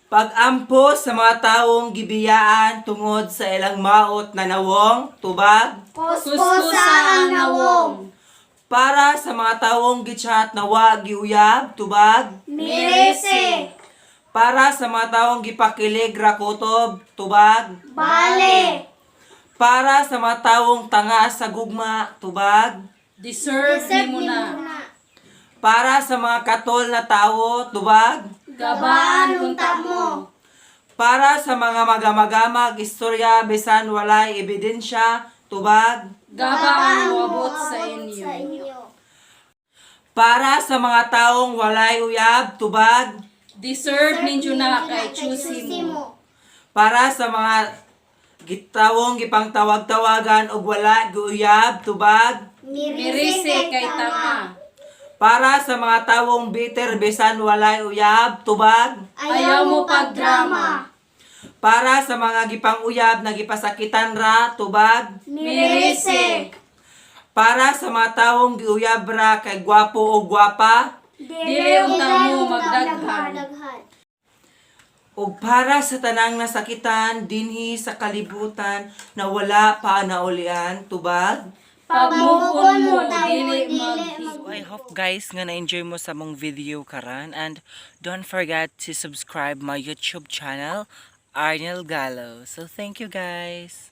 Pag-ampo sa mga taong gibiyaan tungod sa ilang maot na nawong, tubag. Kuskusa ang nawong. Para sa mga taong gichat na wa giuyab, tubag. Mirese. Para sa mga taong gipakilig ra kutob, tubag. Bale. Para sa mga taong tanga sa gugma, tubag. Deserve nimo na. Para sa mga katol na tawo, tubag. Gabaan unta mo. Para sa mga magamagamag istorya bisan walay ebidensya, tubag. Gaba ang moabot sa inyo. Para sa mga taong walay uyab, tubag. Deserve ninyo na kay choosy mo. Para sa mga gitawong gipangtawag-tawagan og wala giuyab, tubag. Mirisi kay tanga. Para sa mga tawong bitter bisan walay uyab, tubag. Ayaw mo pagdrama. Para sa mga gipang-uyab na gipasakitan ra, tubag. Mirisi. Para sa mga tawong giuyab ra kay gwapo o gwapa. Dili unta mo magdaghan. Ug para sa tanang nasakitan dinhi sa kalibutan na wala pa naulian, tubag. Pag-move on mo, dili mag So I hope, guys, nga na-enjoy mo sa mong video karan and don't forget to subscribe my YouTube channel, Arnel Gallo. So thank you, guys.